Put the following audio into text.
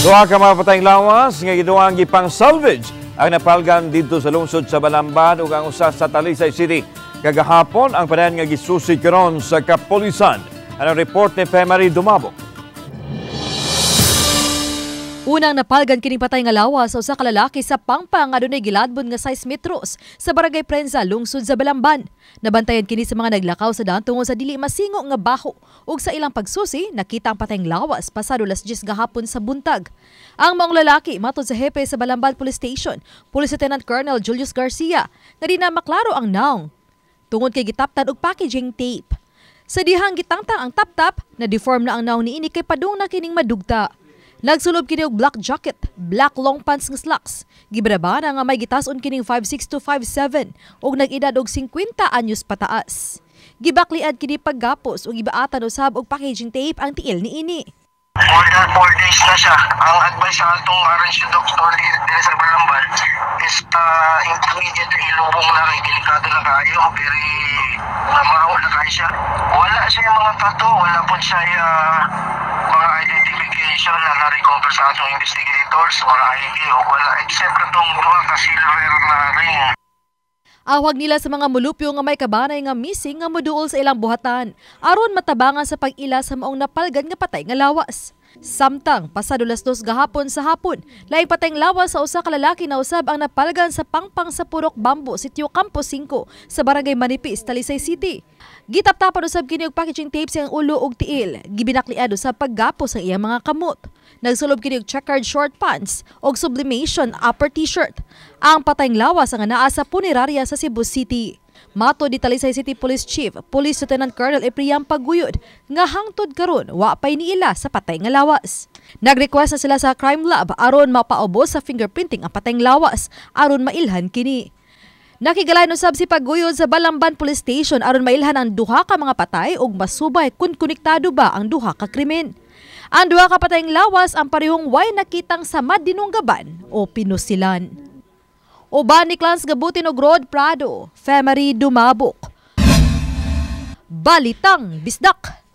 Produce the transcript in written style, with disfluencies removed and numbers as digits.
Duha ka mga patayng lawas nga giduang gipang salvage ang napalgan didto sa lungsod sa Balamban ug ang usa sa Talisay City. Kagahapon ang panayan nga gisusi karon sa kapolisan. Ang report ni Femary Dumabok. Unang napalgan kining patay nga lawas sa usa ka lalaki sa Pangpang nga adunay giladbon nga 6 metros sa Barangay Prensa, lungsod sa Balamban. Nabantayan kini sa mga naglakaw sa daan tungod sa dili masingo nga baho ug sa ilang pagsusi nakita ang patayng lawas pasado las 10 gahapon sa buntag. Ang maong lalaki, matod sa hepe sa Balamban Police Station, Police Lieutenant Colonel Julius Garcia, nga di na maklaro ang naong tungod kay gitaptan og packaging tape. Sa dihang gitangtang ang tap-tap, na deform na ang naong niini kay padung na kining madugta. Nagsulob kini og black jacket, black long pants nga slacks. Gibrabana nga may gitason kining 5'6 to 5'7 ug nag-edad og 50 anyos pataas. Gibakliad kini paggapos ug gibaatan usab og packaging tape ang tiil niini. More than 4 days na siya. Ang advice sa atong RNC doctor diri sa Balamban is immediately ilubong na kay delikado na kayo, pero namao na kayo siya. Wala siya yung mga tattoo, wala po siya mga identification na na-recover sa atong investigators, mga ID o wala except katong duha ka silver na ring. Awag nila sa mga mulupyo nga may kabanay nga missing nga moduol sa ilang buhatan aron matabangan sa pag-ila sa maong napalgan nga patay nga lawas. Samtang pasado las 2 gahapon sa hapon, laing patayng lawas sa usa ka lalaki na usab ang napalgan sa pangpang sa Purok Bambo, Sitio Campo 5 sa Barangay Manipis, Talisay City. Gitaptapan usab kini og packaging tape sa iyang ulo ug tiil. Gibinakliad usab paggapos ang iyang mga kamot. Nagsulob kini og checkered short pants ug sublimation upper t-shirt. Ang patayng lawas ang naa sa punerarya sa Cebu City. Matod ni Talisay City Police Chief, Police Lieutenant Colonel Epriam Paguyod, nga hangtod karon wa pay niila sa patay nga lawas. Nag-request na sila sa crime lab aron mapaubos sa fingerprinting ang patayng lawas aron mailhan kini. Nakigalayon usab si Paguyod sa Balamban Police Station aron mailhan ang duha ka mga patay ug masubay kung konektado ba ang duha ka krimen. Ang duha ka patayng lawas ang parehong way nakitang samad dinunggaban o pinusilan. Uban ni Clans Gabutin og Rod Prado, Femery Dumabok. Balitang Bisdak.